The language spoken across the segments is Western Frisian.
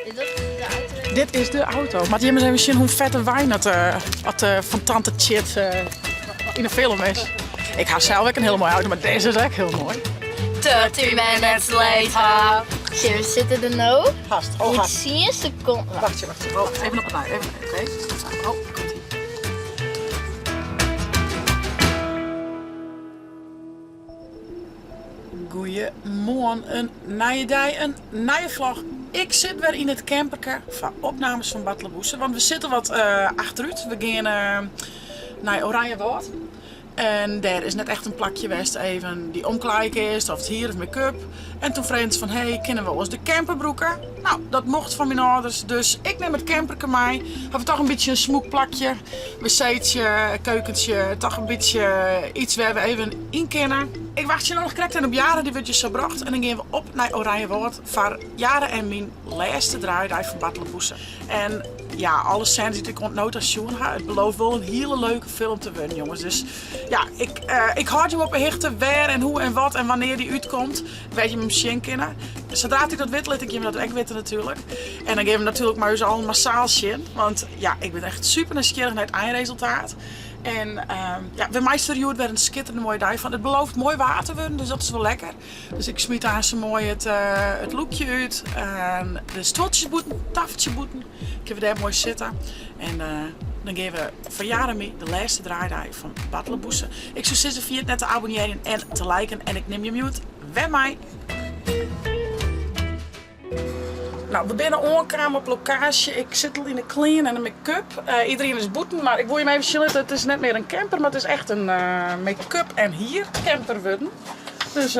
Is dat de auto? Dit is de auto. Moat jim ris even sjen hoe fette wein dat, eh, at, eh, fan tante Tjit eh, yn de film is. Ik ha sels ek in hiele moaie auto, mar dizze is ek hiel moai. 30 minutes later. Sjen, we sitte der no. Hast, oh Oer hast. 10 sekonden. Wachtsje, wachtsje. Oh, even op 'e nij. Even, oké. Oh, komt ie. Goeiemoarn, in nije dei, in nije vlog. Ik sit wer yn it camperke foar opnames fan Bartleboese, want we sitte wat achterút. We geane nei Oranjewâld en dêr is net echt in plakje wêr'tst even dy omklaaie kinst of it hier of make-up. En toen fregen se fan hey, kinne we oars de camper brûke? Nou, dat mocht fan myn âlders, dus ik nim it camperke mei. Hawwe we toch in bytsje in smûk plakje, wc'tsje, keukentsje, toch in bytsje iets wêr we even yn kinne. Ik wachtsje no noch krekt even op Jare, dy wurdt hjir sa brocht en dan gean we op nei Oranjewâld foar Jare en myn lêste draaidei fan Bartleboese. En ja, alle sênes dy't ik oant no ta sjoen ha, it belooft wol in hiele leuke film te wurden, jonges. Dus ja, ik, ik hâld jim op 'e hichte wêr en hoe en wat en wannear dy útkomt, wêr't jim him sjen kinne. Sadra't ik dat wit, lit ik jim dat ek witte natuerlik. En dan gean we natuerlik mei ús allen massaal sjen, want ja, ik bin echt super nijsgjirrich nei it einresultaat. En ja, we meitsje der hjoed wer in skitterende moaie dei fan. It belooft moai waar te wurden, dus dat is wol lekker. Dus ik smyt aanst moai it, it lûkje út en de stuoltsjes bûten, taffeltsje bûten. Kinne we dêr moai sitte. En dan gean we foar Jeremy de lêste draaidei fan Bartleboese. Ik soe sizze ferjit net te abonnearjen en te liken en ik nim jim hjoed wer mei. Nou, we binne oankaam op lokaasje. Ik sit al yn de klean en de make-up. Iedereen is bûten, mar ik wol jim even sjen litte. It is net mear in camper, mar it is echt in make-up en hiercamper wurden. Dus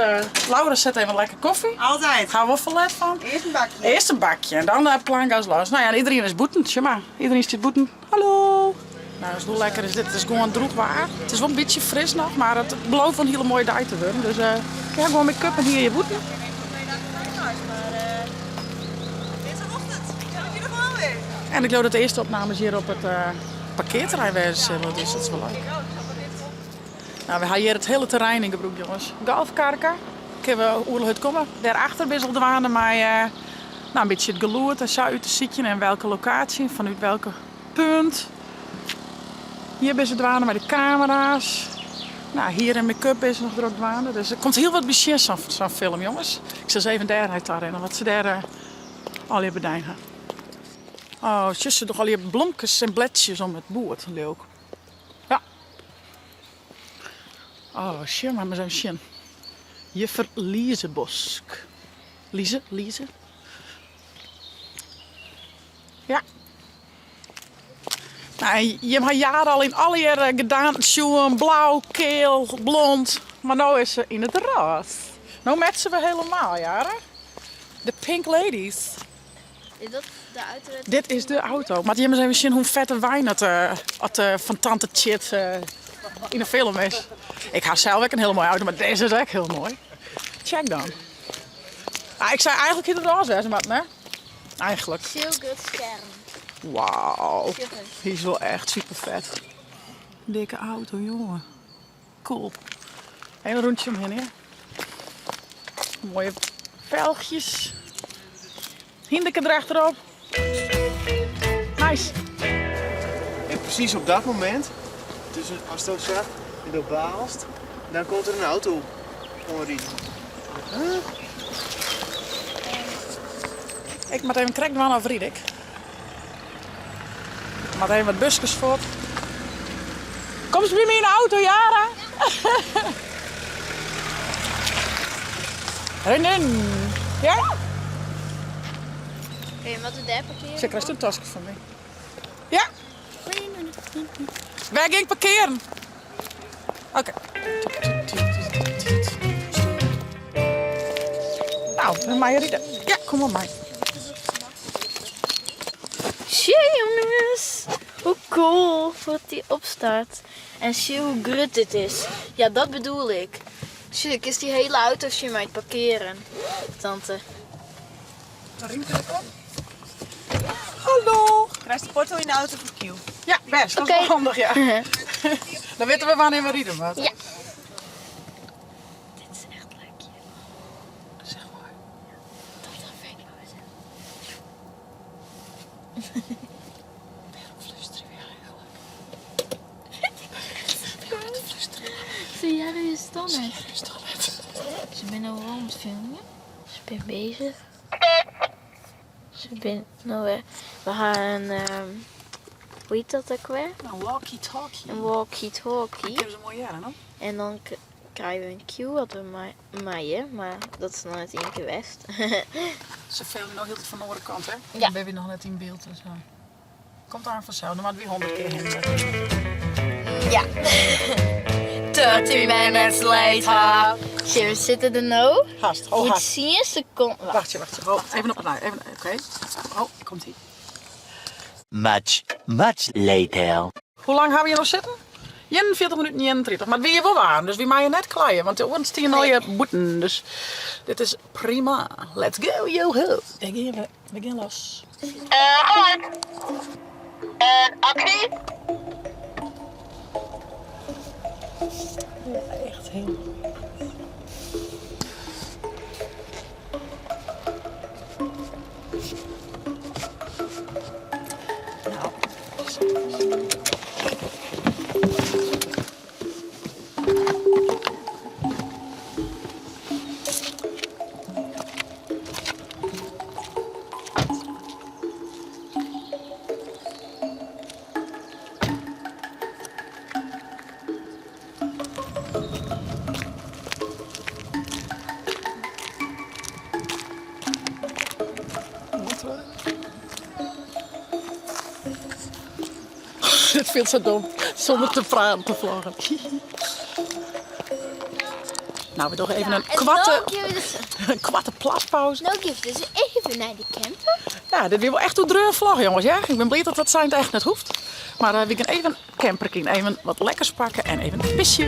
Laura set even lekker koffie. Altijd. Ha we wol ferlet fan. Earst in bakje. Earst in bakje en dan plangas los. Nou ja, en iedereen is bûten. Sjoch mar, iedereen stiet bûten. Hallo. Nou, dus hoe lekker is dit? It is gewoan drûch waar. It is wol in bytsje fris noch, mar it belooft wol in hiele moaie dei te wurden. Dus ik ha gewoan make-up en hier hjir bûten. En ik leau dat de earste opnames hjir op it parkearterrein wêze sille, dus dat is wol leuk. Nou, we ha hjir it hiele terrein yn gebrûk, jonges. Golfkarke, kinne we oeral hurd komme. Dêrachter binne se al dwaande mei nou, in bytsje it gelûd en sa út te sykjen en welke lokaasje, fanút welke punt. Hjir binne se dwaande mei de kamera's. Nou, hier en make-up is noch drok dwaande. Dus der komt hiel wat by sjen, sa'n film, jonges. Ik sil ris even dêr nei ta rinne, wat se dêr allegear bedein ha. Oh, sjoch, se dogge allegear blomkes en bledsjes om it boerd, leau ik. Ja. Oh, sjoch mar ris even sjen. Juffer Liezebosk. Lize, Lize. Ja. Nou, jim ha Jare al yn allegear gedaanten sjoen, blau, keal, blond, mar no is se yn it rôs. No matche we helemaal, Jare. De Pink Ladies. Is dat de auto? Dit is de auto. Moat jim ris even sjen hoe fette wein dat, at fan tante Tjit yn de film is. Ik ha sels ek in hiele moaie auto, mar dizze is ek hiel moai. Check dan. Ah, ik sei eigentlik hie it rôs wêze moatten, hè? Eigentlik. Hiel grut skerm. Wauw. Hy is wol echt super fet. Dikke auto, jonge. Cool. Even in rûntsje omhinne, ja. Moaie felchjes. Hynderke derachterop. Nice. En precies op dat momint, dus ast sa en do baalst, dan komt der in auto oanriden. Huh? Ik moat even krekt dwaan of ryd ik. Ik moat even wat buskes fuort. Komst by my yn de auto, Jara? Rin in. Ja? Oké, moatte we dêr parkeare? Sa krijst in taske fan my. Ja? Wêr gean ik parkearen? Oké. Nou, dan meie ride. Ja, kom mar mei. Sjoch jonges, hoe cool wat dy opstart. En sjoch hoe grut dit is. Ja, dat bedoel ik. Sjoch, kinst dy hiele auto sjen mei it parkearen, tante. Hallo. Krijst de porto yn de auto fan Q. Ja, bêst. Dat is wol handich, ja. Dan witte we wannear we ride moatte. Ja. Dit is echt leuk hjir. Dat is echt moai. Dat ga ik wel eens. Wêrom flústerje wy eigentlik? Ze hearre ús toch net. Ze hearre ús toch net. Se binne no al oan it filmjen. Se binne bezich. Se binne no wer. We ha in, hoe hjit dat ek wer? In walkie-talkie. In walkie-talkie. Dan kinne se moai hearre, no? En dan krije we in cue wat we meie, mar dat is noch net ien kear west. Se filmje no hieltyd fan de oare kant, hè? Ja. Dan binne wy noch net yn byld en sa. Komt aan fansels, dan moatte wy 100 kear hinne. Ja. 30 minutes later. Sjoch, we sitte der no. Hast, oh Oer hast. 10 sekonden. Wachtsje, wachtsje. Oh, even op 'e nij. Even, oké. Oh, komt ie. Much, much later. Hoe lang hawwe je no sitten? 41 minuten 31. Mar it wie hjir wol waarm, dus wy meie net kleie, want de oaren stiene allegear bûten. Dus dit is prima. Let's go, yo ho. Dêr gean we. We gean los. Geluid. En actie. Ja, echt heel Dit fielt sa dom, sûnder te praten te vloggen. Nou, we dogge even in koarte, in koarte plaspauze. No gean we dus even nei de camper. Ja, dit wie wol echt oerdreaun vlog, jongens. Ja? Ik bin bliid dat dat sein echt net hoecht. Mar eh, we gean even camper yn, even wat lekkers pakke en even pisje.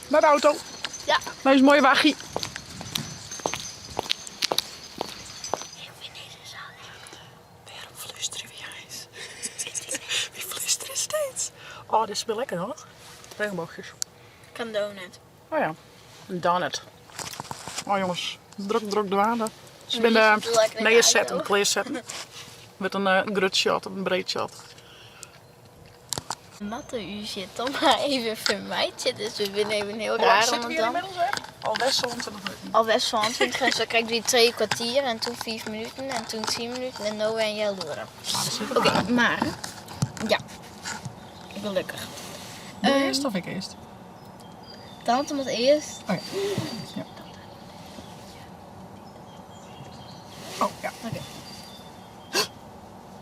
Nei de auto. Ja. Nei ús moaie wachie. Ik fyn dizze sa lekker. Wêrom flústerje wy eins? Wy flústerje steeds. Oh, dizze binne lekker hoor. Regenboogjes. Ik ha in donut. Oh ja, in donut. Oh jongens, drok drok dwaande. Se binne nije setten, klearsetten. Wurdt in eh, grut shot, in breed shot. Moatte ús hjir toch mar even fermeitsje, dus we binne even hiel Hoe lang raar sitte om we it hjir dan. ynmiddels wer? Al wer 27 minuten. Al wer 27 en sa krekt wie 2 kwartier en toen 5 minuten en toen 10 minuten en no wer in healoere. Oké, mar ja, gelukkig. Do earst of ik earst? Tante moat earst. Oh ja. ja. Oh ja. Oké.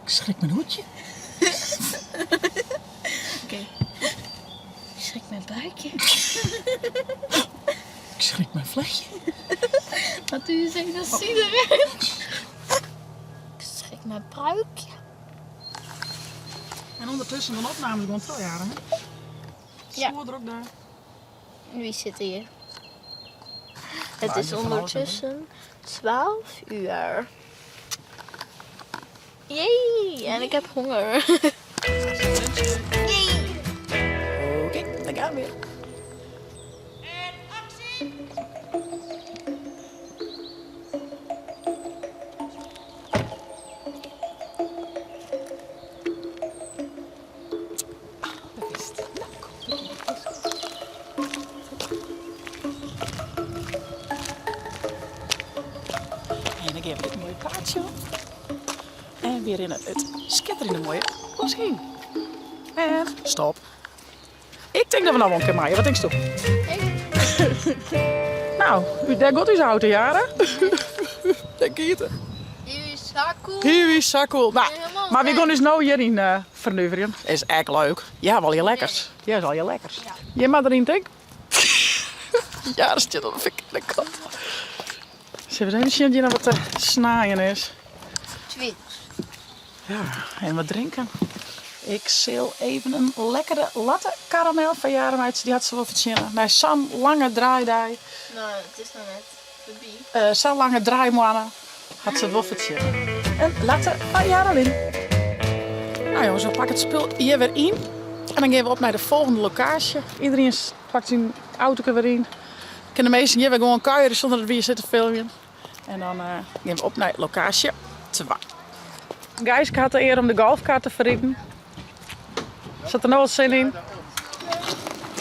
Ik schrik mijn hoedje. Oké. Ik schrik mijn buikje. Ik schrik mijn vlechtje. Wat u zegt, dat is iedereen. Ik schrik mijn pruikje. En ûndertusken de opnames gewoan trochjaren, hè? Ja. Smoor drok dêr. Wie zit hier? Het Nou, is ik ben van alles aan het doen. ondertussen 12 uur. Jee, en ik heb honger. Jee. Oké, dan gaan we weer. En actie! Dat is het. Nou, kom. En dan gean we dit moaie paadsje op. En we rinne it skitterjende moaie bosk yn. En stop. Ik tink dat we no wol in kear meie. Wat tinkst do? Nou, dêr giet ús auto, Jara. Dêr giet er. Hier is sa cool. Hier is sa cool. Nou, Helemaal mar wy leuk. gean ús no hjiryn eh fernuverjen. Is ek leuk. Ja, wol je lekkers. Ja, is al je lekkers. Hjir moat deryn, tink. Ja, dat stiet oan de ferkearde kant. Sille we ris even sjen oft hjir noch wat te snaaien is. Twix. Ja, en wat drinken. Ik sil even in lekkere latte karamel foar Jara meitsje. Dy hat se wol fertsjinne. Nei sa'n lange draaidei. No, it is noch net foarby. Eh, sa'n lange draaimoanne hat se it wol fertsjinne. In latte foar Jara Lynn. Nou jongens, we pakke it spul hjir wer yn. En dan gean we op nei de folgjende lokaasje. Iederien pakt syn autoke wer yn. Kinne de minsken hjir wer gewoan kuierje sûnder dat wy hjir sitte filmjen. En dan gean we op nei lokaasje 2. Gijske hat de ear om de golfkar te ferriden. Sit der no al sin yn?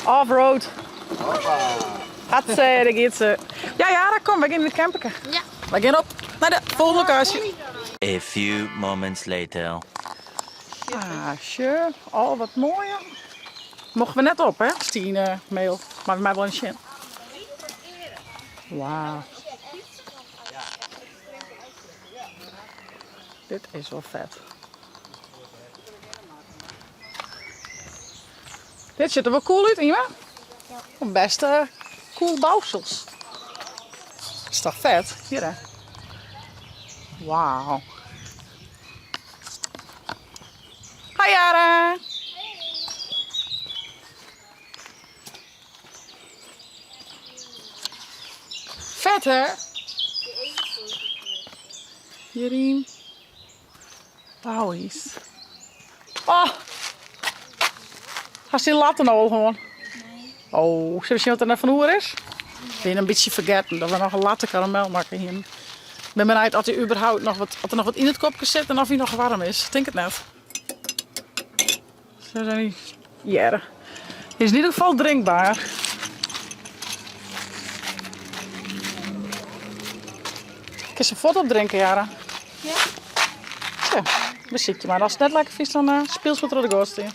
Off-road. Hatse, dêr giet se. Ja, Jara, kom, wy gean yn it camperke. Ja. Wy gean op nei de folgjende lokaasje. A few moments later. Ah, sjoch. Oh, wat moai. Mochten we net op, hè? Stie yn de mail. Mar we meie wol even sjen. Wauw. Dit is wol fet. Dit sjocht der wol cool út, Yme. Ja. Best cool bouwsels. Is toch fet? Hjir hè. Wauw. Hi Jara. Fet hè? Hjiryn. Wauwies. Oh! Hast dyn latte no al hân? Nee. Oh, sille we sjen wat der net fan oer is? Ik bin in bytsje fergetten dat we noch in latte karamel makke hienen. Ik bin benijd oft dy überhaupt noch wat, oft der noch wat yn it kopke sit en oft hy noch waarm is. Ik tink it net. Zo zijn die. Hearre. Is in ieder geval drinkbaar. Kinst se fuort opdrinke, Jara? Ja. Tja, besykje mar. As it net lekker fynst, dan uh, spielst wat troch de goatstien.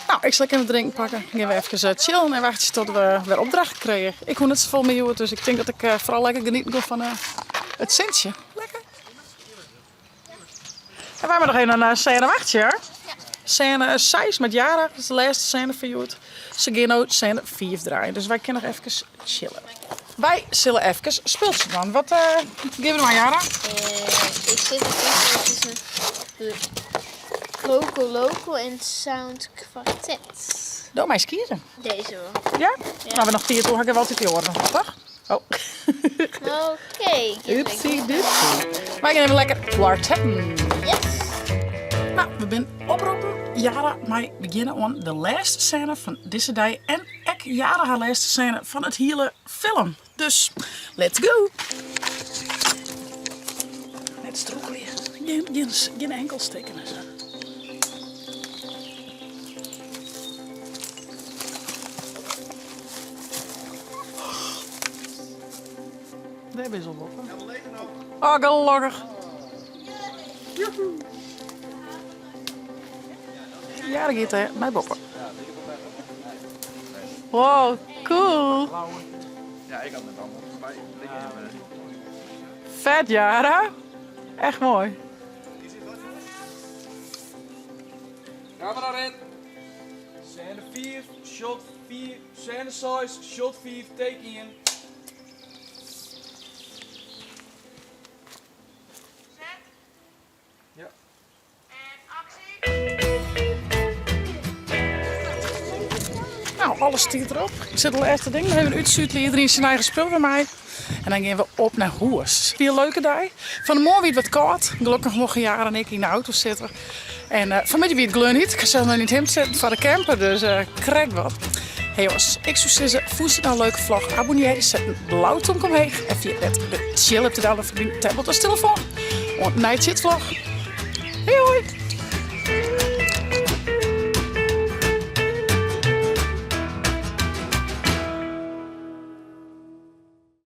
Nou, ik sil even drinken pakken. Gean we even eh, chillen en wachtsje tot we wer opdrachten krije. Ik hoech net safolle mear hjoed, dus ik tink dat ik eh, foaral lekker genieten gean fan it sintsje. Lekker. En wy moatte noch even in sêne wachtsje, hè? Sêne 6 met Jara, dat is de lêste sêne fan hjoed. Se gean no sêne 5 draaien, dus wy kinne noch efkes chillen. Wy sille efkes spultsje dwaan. Wat uh, gean we dwaan, Jara? Uh, ik sit te tinken tussen Loco Loco en Sound Quartet. Do meist kieze. Deze wel. Ja? ja. Nou, we noch tiid oer, ha ik wol altyd dy oare noch, toch? Oh. Oké. Oepsie doepsie. Wy gean even lekker kwartetten. Yes. Nou, we binne oproppen. Jara mei begjinne oan de lêste sêne fan dizze dei. En ek Jara har lêste sêne fan it hiele film. Dus, let's go! Net strûkelje. Gjin, gjin, gjin enkel stikken en sa. Dêr binne se al boppe. Oh, gelokkich. Ja, dat giet hè, nei boppe. Wow, cool. Fet, Jara. Echt moai. Kamera rin. Scène 4, shot 4, scène 6, shot 5, take 1. Set. Ja. En actie. Nou, alles stiet derop. Ik sit de lêste ding noch even útsútelje. Iedereen syn eigen spul by my. En dan gean we op nei hûs. Wie in leuke dei. Fan 'e moarn wie it wat kâld. Gelokkich mochten Jara en ik yn de auto sitte. En uh, fanmiddei wie it gleonhyt. Ik ha sels noch yn it himd sitten foar de camper, dus uh, krekt wat. Hey jonges, ik soe sizze, fûnst it no in leuke vlog? Abonnearje, set in blau tomke omheech en ferjit net de tsjil op te downloaden foar dyn tablet of telefoan. Oant nei tsjitvlog. Hoi hoi!